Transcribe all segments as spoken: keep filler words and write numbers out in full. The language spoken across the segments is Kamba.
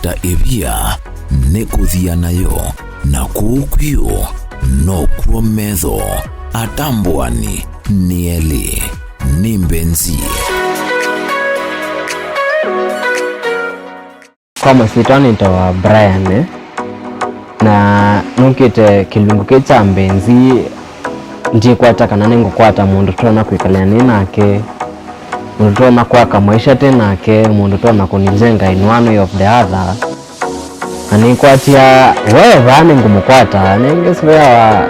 Ta ĩvia nĩkũthia nayo, na kũu kwĩũ nokw'o metho. Atambũani nĩ elĩ, nĩ mbenzi. Kwa masyĩtwa nĩtawa Brian, eh, na nũkĩte kĩlungu kĩ kya mbenzi. Ndikwata kana nĩngũkwata mũndũ tũtonya kwĩkalĩa nĩ nake, mũndũ tũtonya kwaka maisha tĩ nake, mũndũ tũtonya kũnijenga in one way of the other. Na nĩkwatĩa we vaa nĩngũmũkwata, nĩngĩsũvĩawa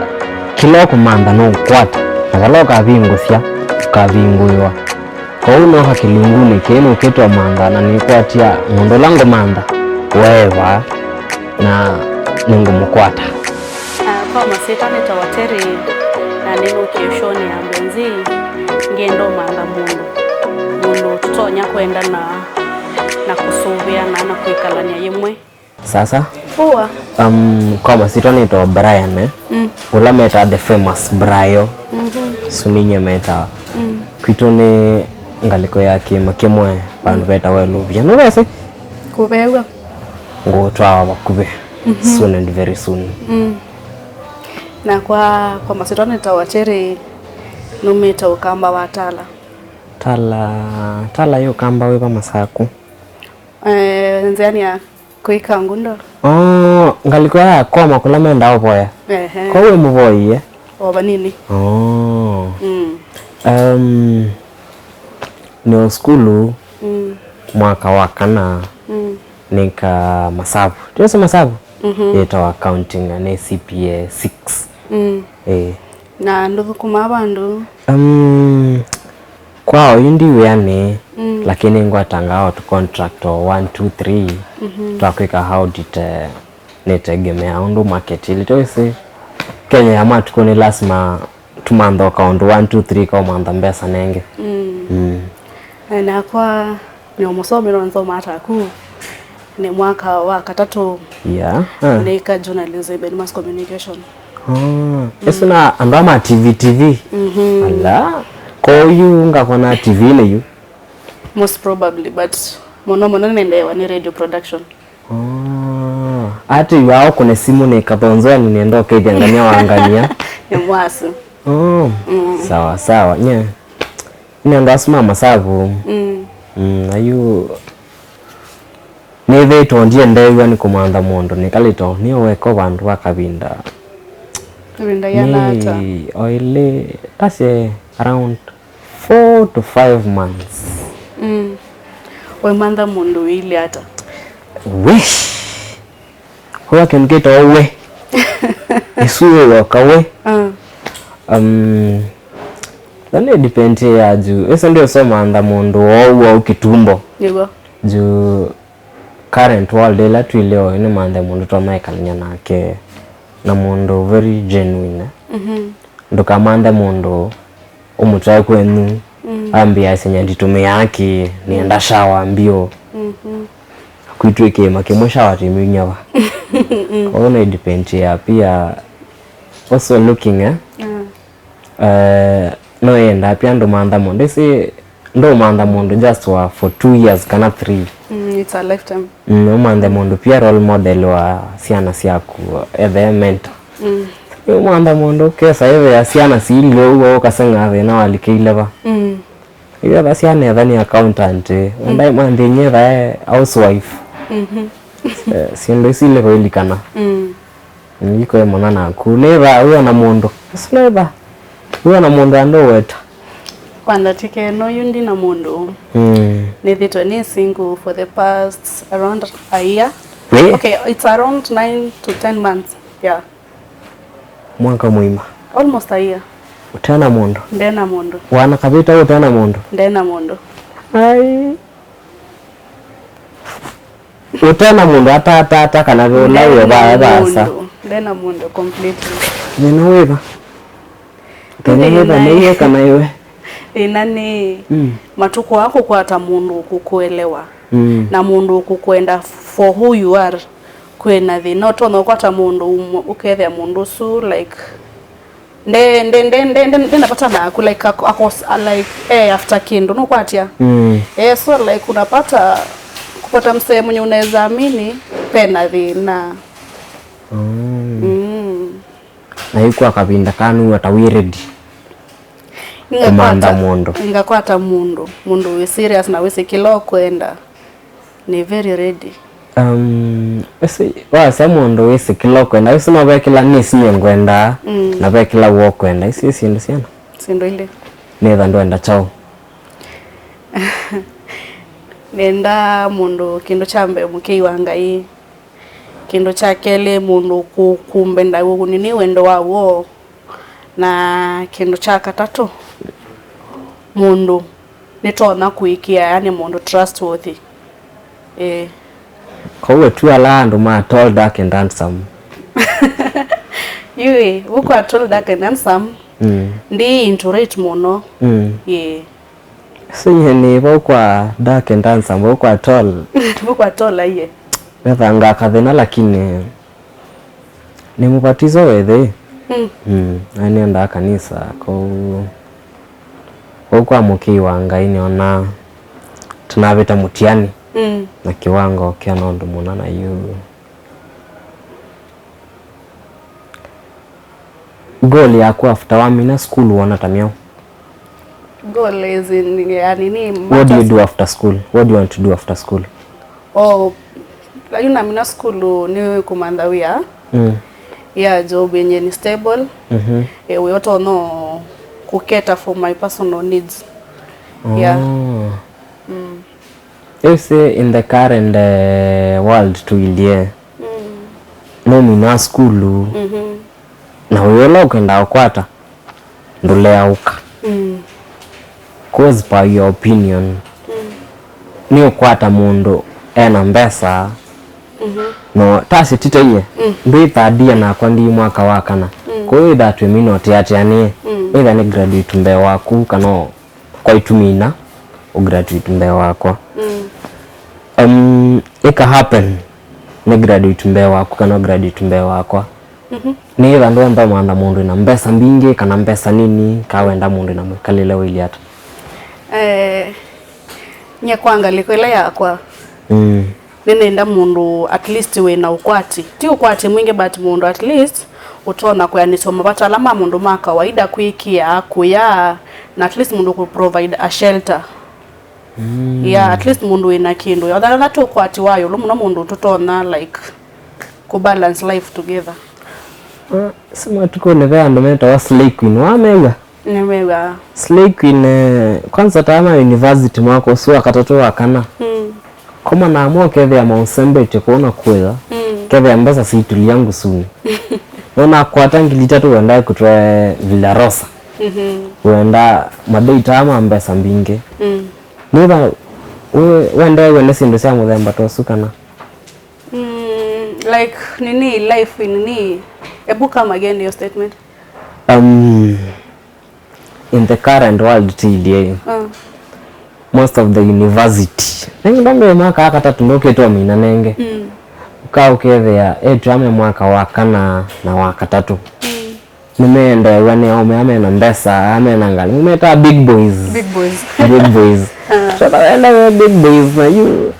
kĩla ũkũmantha nũkwata, na vala ũkavingũsya, ũkavingũĩwa. Kwoou nooka kĩlungunĩ kĩĩ nũkĩte ũmantha, na nĩkwatĩa mũndũ ũla ngũmantha we vaa, na nĩngũmũkwata. Ah, kwa masyĩtwa nĩtawa Terry, na nĩnũkie show'nĩ ya mbenzi, ngenda ũmantha mũndũ, mũndũ tũtonya kwendana na kũsũvĩana na kwĩkalany'a yĩmwe. Sasa? Poa. Um, kwa masyĩtwa nĩtawa Brian, eh? Mm. Ũla metaa the famous Brayo. Mhm. Ũsu ninyie metaa. Mm. Kwitũ nĩ ngalĩko ya kĩĩma kĩmwe, vandũ vetawa Eluvia. Nũvesĩ? Kũvew'a. Ngũtwawa vakuvĩ. Mhm. Soon and very soon. Mm. Na kwa, kwa masyĩtwa nĩtawa Terry, numĩte Ũkamba wa Tala. Tala, Tala yĩ Ũkamba wĩva Masaku? Eh, nzĩanĩ ya kũika ngundo. Oh, ngalĩko ya Koma kũla mendaa ũvoya. Ehe. Kwa wĩ mũvoie? O vanini. Oh. Mm. Um, nĩ o sukulu, mm, mwaka wa kana, mm, nĩka masavu. Tiwese masavu? Mhm. Yĩtawa accounting na nĩ C P A six. Mm. Eh. Na ndũthũkũmaa vandũ? Um, kwa oyu ndi wĩanĩ, mm, lakini ngwatangaa o tũ contract o one, two, three, mhm, twa kwĩka audit, eh, nĩtegemea ũndũ market ĩlĩ. Tũĩsĩ Kenya ya matukũ nĩ lasima tũmanthe o kaũndũ one, two, three kaũmantha mbesa nengĩ. Mm. Mm. Na nakwa nĩ o mũsomi no nzomaa taku. Nĩ mwaka wa katatũ. Yeah. Ah. Nĩka journalism and mass communication. Ah. Ĩsu na andũ ama T V, T V. Mhm. Ala. Koyu ngakona T V-inĩ yu. Most probably, but mũno mũno nĩnendeewa nĩ radio production. Ah. Ati wao kũne simu nĩ kathonzoani nenda ũkethia ngania wa ngania. Nĩ mwasu. Oh. Mm. Sawa, sawa. Nye. Nĩ andũ asu ma masavu. Mm. Mm, ayu nĩthĩĩtwe ndiendeew'a nĩ kũmantha mũndũ nĩkalĩte nĩ weka vandũ va kavinda. Kavinda yana ata? Nĩ oĩlĩ, tasye around four to five months. Mm. Waimantha mũndũ wĩilye ata? We! Kwa kĩndũ kĩtawa we. Ĩsu wĩyoka we. Ah. Um, na nĩ depend ya juu. Ĩsu ndio somantha mũndũ wou wou kĩtumbo. Nĩguo. Juu current world ĩla twĩle oyo nĩ manthe mũndũ tonya ĩkalany'a nake. Na mũndũ very genuine. Mhm. Ndũkamanthe mũndũ ũmũtwae kwenyu, mm, ambĩa asenya nditũmĩaa kĩ, nĩenda shower mbio. Mhm. Kwitũ ĩkĩĩma kĩmwe shower tĩmĩunyava. Kwoou no depend ya pia also looking, eh? Mm. Eh, no yendaa pia ndũmantha mũndũ. Ĩsĩ ndũmantha mũndũ just wa for two years kana three. Mm, it's a lifetime. Mm, ũmanthe mũndũ pia role model wa syana syaku, ethe mentor. Mm. Ũmantha mũndũ ũkesa ĩthĩa syana siilye ũw'o ũkaseng'a thĩna walikĩile va. Mm. Ĩthĩa syana etha nĩ accountant, mm, ndaimanthe nyie thae housewife. Mhm. Eh, syĩndũ isu ilĩ kũilikana. Mm. Nĩkwĩ mũna naku. Nĩtha wĩona mũndũ. Ũsu nĩtha wĩona mũndũ andũ weta. Kwa ndatĩka ĩno yu ndi na mũndũ. Mm. Nĩthĩtwe nĩ single for the past around a year. Nĩ? Okay, it's around nine to ten months. Yeah. Mwaka mũima. Almost a year. Ũtena mũndũ. Ndena mũndũ. Wana kavita ũtena mũndũ. Ndena mũndũ. Ai. Ũtena mũndũ atataata kana ve ũla wĩ vaasa. Ndena mũndũ completely. Thĩna wĩva? Thĩna wĩva nĩ iwe kana iwe? Thĩna nĩ, mm, matukũ aa kũkwata mũndũ ũkũkũelewa, mm, na mũndũ ũkũkwenda for who you are. Kwĩna thĩna ũtonya ũkwata mũndũ ũmwe ũkethĩa mũndũ ũsu like Nde, nde, nde, nde, nde, ndena vata naku, like, ako, ako, like, eh, after kĩndũ, nũkwatya? Mm. Eh, so, like, unapata Kupata msee mwenye unaweza amini, pena thĩna. Mm. Mm. Na yu kwa kavinda kanu wata wĩ ready kũmantha mũndũ? Ngakwata mũndũ, mũndũ wĩ serious na wĩsĩ kĩla ũkwenda. Nĩ very ready. Um, ĩsĩ, wasya mũndũ wĩsĩ kĩla ũkwenda, ĩsĩ no ve kĩla nĩsĩ nĩngwendaa, mm, na ve kĩla w'o ũkwenda. Ĩsĩ syĩndũ syana. Syĩndũ ilĩ. Nĩtha ndwenda kyaũ? Nenda mũndũ, kĩndũ kya mbee, mũkĩi wa Ngai. Kĩndũ kya kelĩ, mũndũ kũ-, kũmbenda ũkũnĩ nĩ wendo wa w'o. Na kĩndũ kya katatũ, mũndũ nĩtonya kũĩkĩĩa, yani mũndũ trustworthy. Ĩĩ. Kwoou tu ala andũ ma tall, dark and handsome. Yui, vu kwa tall, dark and handsome, mm, ndi into it mũno. Mm. Ĩĩ. So, nyie nĩ vau kwa dark and handsome, vau kwa tall. Vu kwa tall, aiye. Vethangaa kathĩna, lakini nĩ mũvatizo wĩthĩ. Mm. Mm, na nĩendaa kanisa, kwoou, kwoou kwa mũkĩi wa Ngai nĩona tũnavĩta mũtiani, mm, na kĩwango kĩa na ũndũ mũna na yu. Goal yaku after wamina school wona ta myaũ? Goal is in, yani, ni what do you matters do after school? What do you want to do after school? Oh, yu namina school nĩ kũmantha wĩa. Mm. Yeah, job yenye ni stable. Mhm. Eh, wĩa ũtonya kũ cater for my personal needs. Yeah. Oh. Mm. You see, in the current, eh, world tũilyĩ, mm, nũmina sukulu, mhm, na wĩa ũla ũkwenda ũkwata ndũleaũka. Mm. Cause, per your opinion, mm, nĩ ũkwata mũndũ ena mbesa, mhm, no tasye titaiye, mm, ndwĩthadia nakwa ndi mwaka wa kana. Mm. Kwoou ĩtha twĩmina ũteateanĩe, mm, either nĩ graduate mbee waku kana kwa itumi ina, ũ graduate mbee wakwa. Mm. Um, ĩka happen, nĩ graduate mbee waku kana ũ graduate mbee wakwa. Mhm. Nĩ ĩtha ndwenda ũmantha mũndũ ĩna mbesa mbingĩ kana mbesa nini, ka wenda mũndũ ĩna mwĩkalĩle ũilyĩ ata? Eh, nyie kwa ngalĩko ĩla yakwa, mm, nĩnenda mũndũ at least wĩna ũkwati. Ti ũkwati mwingĩ, but mũndũ at least ũtonya kwĩanĩsya mavata ala ma mũndũ ma kawaida, kwĩkĩa, kũya, na at least mũndũ kũ provide a shelter. Mm. Yeah, at least mũndũ wĩna kĩndũ. Other than that, ũkwati wa ĩũlũ mũno mũndũ tũtonya, like, kũ balance life together. Ah, si matukũnĩ ve andũ metawa slay queen, wamew'a? Nĩmew'aa. Slay queen, eh, kwanza taa ma university mwaka ũsu wa katatũ wa kana. Mm. Koma na amwe ũkethĩa maũsembetye kũu na kũya. Mm. Kethĩa mbesa siitũlia ngusunĩ. No nakwata ngili itatũ wendaa kũtwae Villa Rosa. Mhm. Wendaa madate aa ma mbesa mbingĩ. Mm. Nĩva we-, wendeew'e nĩ syĩndũ sya mũthemba ta ũsu kana? Mm, like, nini, life nini? Ebu come again your statement. Um, in the current world tũilyĩ, mm, most of the university, nengĩ ndambĩe mwaka wa katatũ ndũkĩte ũmina nengĩ. Mm. Ũka ũkethĩa eĩtu aa me mwaka wa kana na wa katatũ. Mm. Nĩmeendeew'a nĩ aũme aa mena mbesa, aa mena ngalĩ. Nĩmetaa big boys. Big boys. Big boys. Ah. So, na wenda we big boys na yu.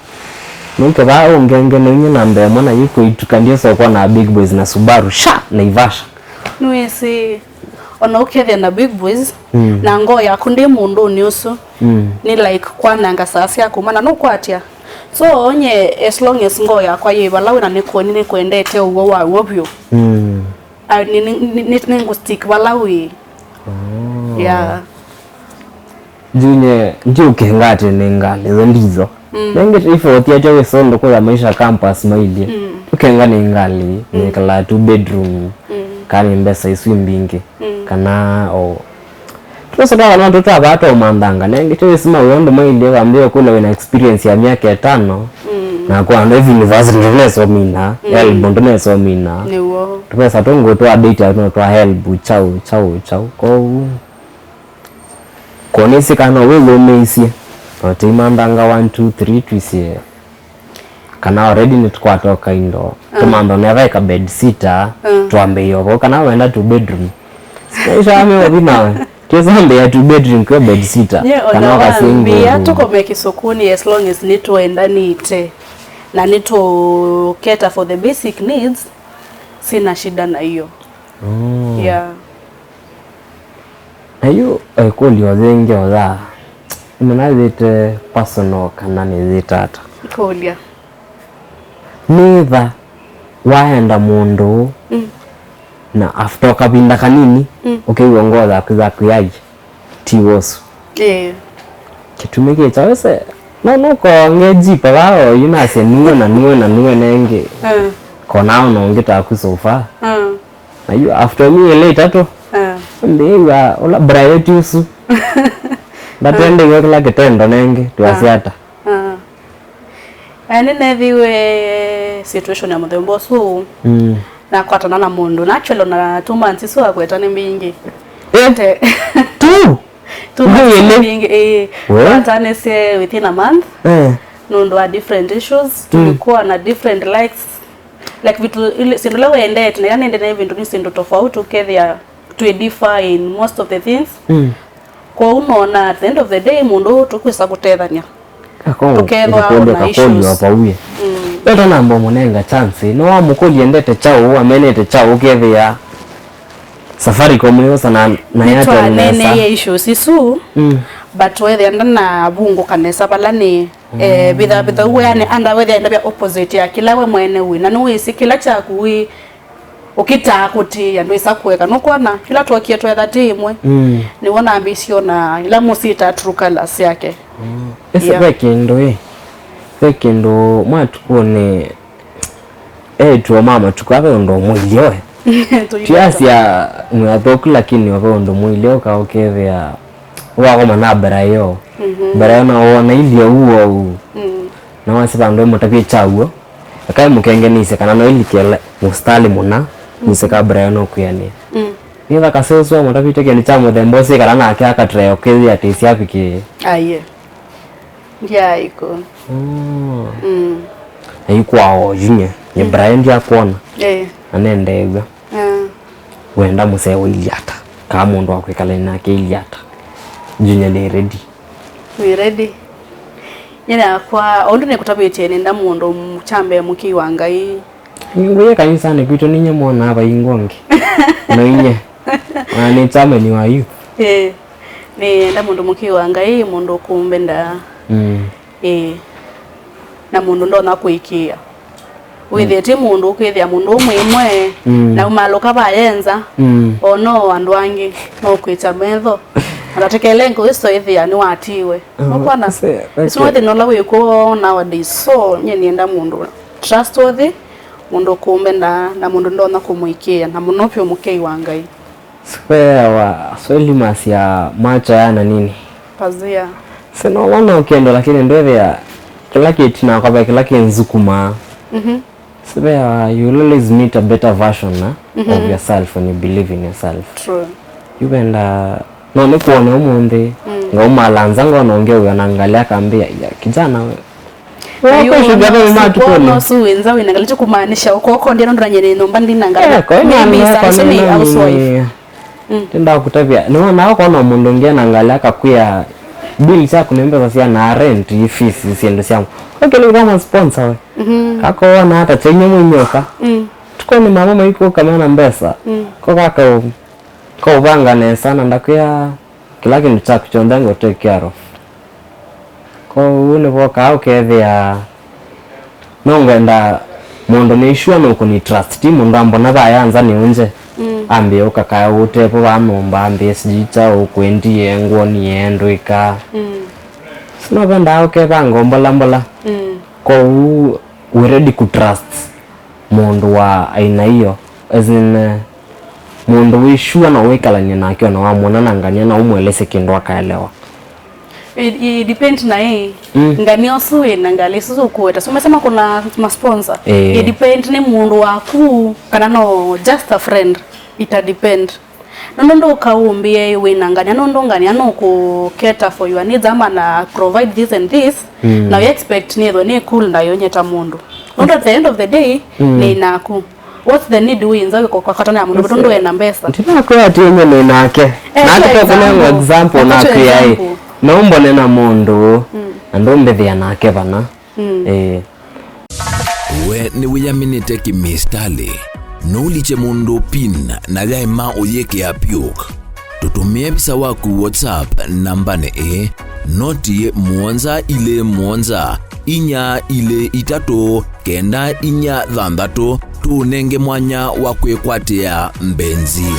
Nũke vaa ũngenge na inye namba ĩmwe na yu kũituka ndiesokwa na big boys na Subaru. Sha! Naivasha. Nĩwĩsĩ, ona ũkethĩa na big boys, mm, na ngoo yaku ndĩ mũndũnĩ ũsu, mm, nĩ like kwananga saa sya kũmana, nũkwatya. So, onye as long as ngoo yakwa yĩ vala wĩ na nĩkwoni nĩkwendete ũw'o wa w'o vyũ. Mm. Ah, nĩ, nĩ, nĩ, nĩ, nĩngũstick vala wĩ. Oh. Yeah. Junior, ndiũkenga atĩ nĩ ngalĩ, ĩtho ndizo. Mm. Nengĩ ĩfoti atya wĩsondũ kũya maisha campus mailyĩ. Mm. Ũkenga nĩ ngalĩ, mm, nĩkalaa two bedroom, mm, kana nĩ mbesa isu mbingĩ. Mm. Kana o Tũsoka kana tũtavaa twamanthanga, nengĩ tĩwĩsĩ mawĩa ũndũ mailyĩ, wambĩĩa kũlya wĩna experience ya myaka ĩtano, mm, na kwa andũ ĩvi university ndũnesa ũmina, mm, helb ndũnesa ũmina. Nĩw'o. Tũvesa tũngũ twa date ya no twa helb, chau, chau, chau. Kwoou, kũnĩsĩ kana wĩyũmĩisye, na tũimanthanga one, two, three, twĩsĩ kana already nĩtũkwatoka indo. Ah. Tũmantha nethwa ĩka bed sitter, ah, twambĩĩe ovo, kana wenda two bedroom. Sikaisha ame othi nawe. Twĩsambĩĩa two bedroom kwa bed sitter. Nye kana ona wambia ũkasingũku. Tũkome kĩsũkũnĩ as long as nĩtũendanĩte. Na nĩ to cater for the basic needs, sina shida na hiyo. Oh. Yeah. Na yu ĩkũlyo yĩngĩ oya, nĩmanya yĩte personal kana nĩyĩte ata? Kũlya. Nĩtha waenda mũndũ Mm. na after kavinda kanini Mm. ũkĩw'a ngoo yaku yaku yai ti wosu. Eh. Kĩtumi kĩ kyaũ ĩse? No nũkonge jipa vaa oyu nasye nue na nue na nue nengĩ. Eh. Kona ona ũngĩ taku so far. Eh. Na yu after myei ĩla ĩtatũ Eh. ndĩw'a ũla brayo ti ũsu. Ndatendeiwe kĩla kĩtendo nengĩ twasya ata? Ah. Eh, nĩneethĩiwe situation ya mũthemba ũsu. Mm. Nakwatana na mũndũ, na actually ona two months isu akweta nĩ mbingĩ. Eh, Te- tu? Two months Really? Nĩ mbingĩ, eh. Well. Twataanĩsye within a month. Eh. Nũndũ wa different issues, Mm. tulikuwa na different likes. Like vitu ile, sindu la wendete, na yani ende na vindu ni sindu tofauti, ukethia to differ in most of the things. Mm. Kwa unaona at the end of the day, mũndũ ũyũ tũkwĩsa kũtethania. Tũkethwa Kakũlyo na kakũlyo issues. Apauye. Weta namba mũnenga chance. No wamũkũlya endete kyaũ, amenete kyaũ, ũkethĩa Safaricom yosa na na Airtel nesa. Nĩtwaneeneie issues isu, Mm. but wethĩa ndanavungũka nesa vala nĩ, eh, vitha vitha ũguo, yani anda wethĩa ndavya opposite ya kĩla we mwene wĩ, na nĩwĩsĩ kĩla kyaku wĩ ũkĩtaa kũtĩĩa, ndwĩsa kũeka. Nũkwona, kĩla twokie twetha ti ĩmwe. Mm. Nĩw'o nambĩĩsye ona ila mũsyĩtaa true colors yake. Ĩsĩ Yeah. Ve kĩndũ ĩ, ve kĩndũ mwatukũnĩ, eĩtu o ma matukũ ave ũndũ ũmũilye we. Tiasya mwĩathũku, lakini ove ũndũ mũilye ũka ũkethĩa wakoma na mbera ĩyo. Mbera ĩyo na wona ilye uo u. Mm. Na wasi vandũ mũtavye kyaw'o, akai mũkengenisye kana no ilikele mũsitalĩ mũna, nĩsĩ ka mbera ĩyo no kwĩanĩa. Mm. Nĩtha kaseswa mũtavĩte kĩndũ kya mũthemba ũsu kana nake akatrea ũkĩthĩa atĩ syavikĩe. Aiye. Ndiaiko. Mm. Mm. Aikwao oyu nye, nye Brian ndiakwona. Eh. Anendeew'a. Ah. Wenda mũseo ilyata, kaa mũndũ wa kwĩkalania nake ilyata. Junior nĩ ready. Wĩ ready? Nyina yakwa, ũndũ nĩkũtavĩtye nenda mũndũ kyambe mũkĩi wa Ngai. Ngũye kanisanĩ kwitũ ninye mwonaa vaingwa ũngĩ. No inye. Na nĩ chairman wa youth. Eh. Nĩenda mũndũ mũkĩi wa Ngai, mũndũ ũkũmbenda. Mm. Ĩĩ. Na mũndũ ndonya kũĩkĩĩa. Wĩthĩe ti mũndũ ũkwĩthĩa mũndũ ũmwe ĩmwe, Mm. na umalũka vayenza, Mm. o no andũ angĩ, no kwĩkya metho. Atatekele ngũĩ so ĩthĩa nĩwatiwe. Oh, Nũkwona? se- okay. Isu nĩ thĩna ũla wĩkw'o nowadays. So, nye nĩenda mũndũ trustworthy, mũndũ ũkũmbenda, na mũndũ ndonya kũmũĩkĩĩa, na mũno vyũ mũkĩi wa Ngai. Square wa Swahili masya macho yana nini? Pazia. Sina wona ũkendo, lakini ndwethĩa kĩla kĩtinakwa ve kĩla kĩnzukumaa. Mhm. Sivea, you will always meet a better version na, Mhm. of yourself when you believe in yourself. True. Yuvenda no nĩkuone ũmũnthĩ, Mm. ngaumala nza ngona ũngĩ ũyona ngalĩ akambĩa, "Ya, kijana we." Na yu Wakwa sugar baby no matukũnĩ. Suenza wĩna ngalĩ ti kumaanisha ũkoko ndia nũndũ nanye nĩ nyũmba ndina ngalĩ. Eh, kwa hiyo Maybe ndio saa kwa isu nĩ nini housewife. nini? Mm. Ndakutavia. Nĩwona ũkona mũndũ ũngĩ ena ngalĩ akakwĩa bill syaku nĩ mbesa sya na rent, fees, syĩndũ syaku. Kwa kĩlĩ kama sponsor we. Mhm. Kakowona hata chenye mwenyoka. Mm. Tukoni mama maiko kama na mbesa. Mm. Ko kaka u- ko uvanga nesa na ndakwĩa kĩla kĩndũ kyaku kyonthe ngo take care of. Kwoou nĩvo kaa ũkethĩa no ngwenda mũndũ nĩ sure nũkũni trust, ti mũndũ ambona vaya nza nĩ ũnje. Mm. Ambĩe ũkakaya ũtepo va nyũmba, ambĩe sijui kyaũ ũkwendie, ngwoni yendwĩka. Mm. Sinovendaa ũkevanga mbola mbola. Mm. Kwoou we ready ku trust mũndũ wa aina hiyo, as in, eh, mũndũ wĩ sure no wĩkalanie nake ona wamwona na ngania na ũmwelesye kĩndũ akaelewa. It, it depend na ĩ Mm. ngania ũsu wĩ na ngalĩ isu ũkũweta. So umesema kuna ma sponsor. Eh. It depend nĩ mũndũ waku kana no just a friend. It a depend. Nũndũ ndũka ũmbĩe wĩ na ngania, nũndũ ngania no kũ cater for your needs ama na provide this and this. Mm. Na you expect nĩthwe nĩ cool na yonyeta mũndũ. Nũndũ at the end of the day Mm. nĩ naku. What's the need wĩ nza wĩko kwa katana ya mũndũ tondũ ena mbesa? Ndinakwĩa atĩ enye nĩ nake. Eh, Nake for tokũnenga example. Example For nakwĩa ĩ example. no mbone na mũndũ na ndũmbĩthĩa nake vana. Mm. Eh. We nĩwĩyaminĩte kĩmĩsitalĩ? No ũlikye mũndũ pin na yaema ũyĩkĩa PUK? Tũtũmĩe visa waku WhatsApp nambanĩ ĩĩ, noti mũonza ilĩ mũonza inya ilĩ itatũ kenda inya thanthatũ, tũũnenge mwanya wa kwĩkwatĩa mbenzi.